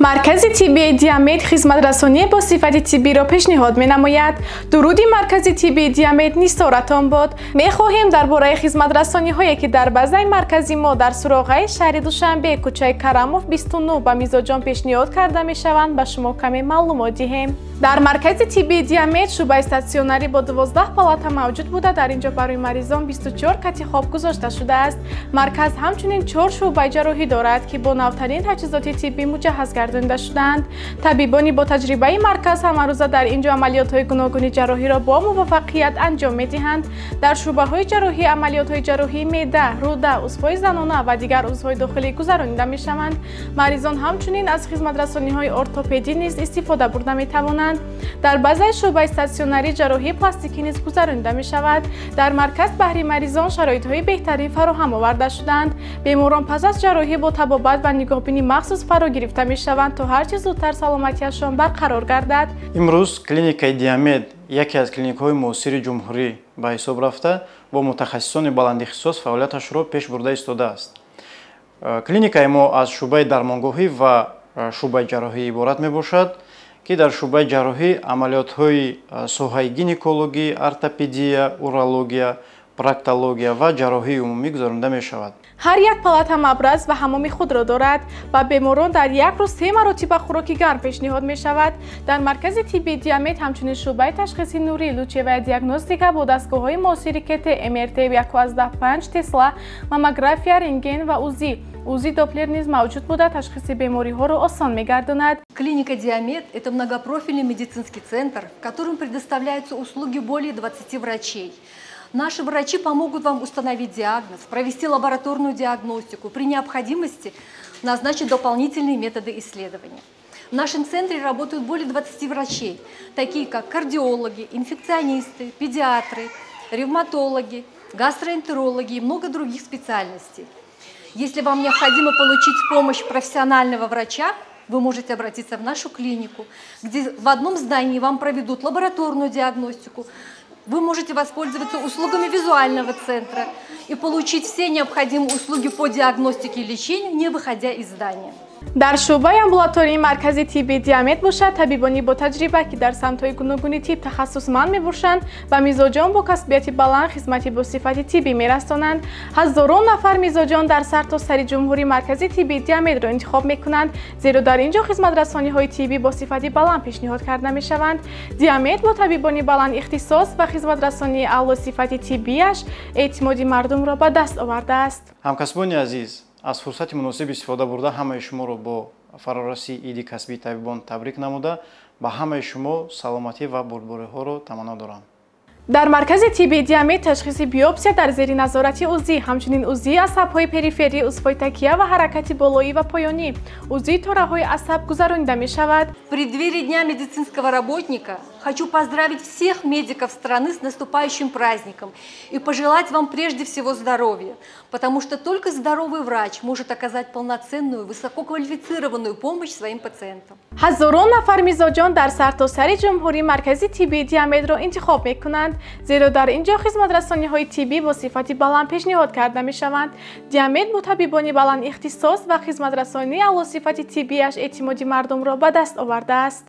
Маркази тиббии Диамед хизматрасонии бо сифати тиббиро пешниҳод менамояд. Дуруди маркази тиббии Диамед нисоратон бод. Мехоҳем дар бораи хизматрасониҳое, ки дар базаи маркази мо дар суроғаи шаҳри Душанбе, кӯчаи Карамов 29 ба мизоҷон пешниҳод карда мешаванд, ба шумо каме маълумот диҳем. Дар маркази тиббии Диамед шӯъбаи статсионарӣ бо 12 палата мавҷуд буда, дар ин ҷо барои маризон 24 кати хоб гузошта шудааст. Марказ ҳамчунин 4 шӯъбаи ҷарроҳӣ дорад, ки бо навтарин таҷҳизоти тиббӣ муҷаҳҳаз гардонида шудаанд. Табибони бо таҷрибаи марказ ҳамарӯза дар ин ҷо амалиётҳои гуногуни ҷарроҳиро бо муваффақият анҷом медиҳанд. Дар шӯъбаҳои ҷарроҳӣ амалиётҳои ҷарроҳии меъда, рӯда, узвҳои занона ва дигар узвҳои дохилӣ гузаронида мешаванд. Маризон ҳамчунин аз хизматрасониҳои ортопедӣ низ истифода бурда метавонанд. Дар базаи шӯъбаи статсионарӣ ҷарроҳии пластикӣ низ гузаронида мешавад. Дар марказ баҳри маризон шароитҳои беҳтарин фароҳам оварда шудаанд. Беморон пас аз ҷарроҳӣ бо табобат ва нигоҳбинии махсус фаро гирифта мешаванд, то ҳарчи зудтар саломатиашон барқарор гардад. Имрӯз клиникаи Диамед яке аз клиникҳои муосири ҷумҳурӣ ба ҳисоб рафта, бо мутахассисони баландихтисос фаъолияташро пеш бурда истодааст. Клиникаи мо аз шӯъбаи дармонгоҳӣ ва шӯъбаи ҷарроҳӣ иборат мебошад, ки дар шӯъбаи ҷарроҳӣ амалиётҳои соҳаи гинекологӣ, ортопедия, урология, проктология ва ҷарроҳии умумӣ гузаронида мешавад. Ҳар як палата мабраз ва ҳамоми худро дорад ва беморон дар як рӯз 3 маротиба хӯроки гарм пешниҳод мешавад. Дар маркази тиббии Диамед ҳамчунин шӯъбаи ташхиси нурӣ, лучевая диагностика бо дастгоҳҳои муосири КТ, МРТ 1.5 Тесла, маммография, рентген ва УЗИ. УЗИ Доплер низ мавҷуд буда, ташхиси бемориҳоро осон мегардонад. Клиника Диамед – это многопрофильный медицинский центр, в котором предоставляются услуги более 20 врачей. Наши врачи помогут вам установить диагноз, провести лабораторную диагностику, при необходимости назначить дополнительные методы исследования. В нашем центре работают более 20 врачей, такие как кардиологи, инфекционисты, педиатры, ревматологи, гастроэнтерологи и много других специальностей. Если вам необходимо получить помощь профессионального врача, вы можете обратиться в нашу клинику, где в одном здании вам проведут лабораторную диагностику. Вы можете воспользоваться услугами визуального центра и получить все необходимые услуги по диагностике и лечению, не выходя из здания. Дар шӯъбаи амбулатории маркази тиббии Диамед бошад, табибони бо таҷриба, ки дар самтҳои гуногуни тиб тахассусманд мебошанд, ба мизоҷон бо касбияти баланд хизмати бо сифати тиббӣ мерасонанд. Ҳазорон нафар мизоҷон дар сартосари ҷумҳурӣ маркази тиббии Диамедро интихоб мекунанд, зеро дар ин ҷо хизматрасониҳои тиббӣ бо сифати баланд пешниҳод карда мешаванд. Диамед бо табибони баланд ихтисос ва хизматрасонии аъло сифати тиббиаш эътимоди мардумро ба даст овардааст. Ҳамкасбони азиз, аз фурсати муносиб истифода бурда ҳамаи шуморо бо фарорасии иди касбии табибон табрик намуда, ба ҳамаи шумо саломатӣ ва бурдбориҳоро таманно дорам. Дар маркази тиббии Диамед ташхиси биопсия дар зери назорати УЗИ, ҳамчунин УЗИ асабҳои периферии узвҳои такия ва ҳаракати болоӣ ва поёнӣ, УЗИ тораҳои асаб гузаронида мешавад. В преддверии Дня медицинского работника хочу поздравить всех медиков страны с наступающим праздником и пожелать вам прежде всего здоровья, потому что только здоровый врач может оказать полноценную, высококвалифицированную помощь своим пациентам. Ҳазорон нафар мизоҷон дар сартосари ҷумҳурӣ маркази тиббии Диамедро интихоб мекунанд, зеро дар ин ҷо хизматрасониҳои тиббӣ бо сифати баланд пешниҳод карда мешаванд. Диамед бо табибони баланд ихтисос ва хизматрасонии аълосифати тиббиаш эътимоди мардумро ба даст овардааст.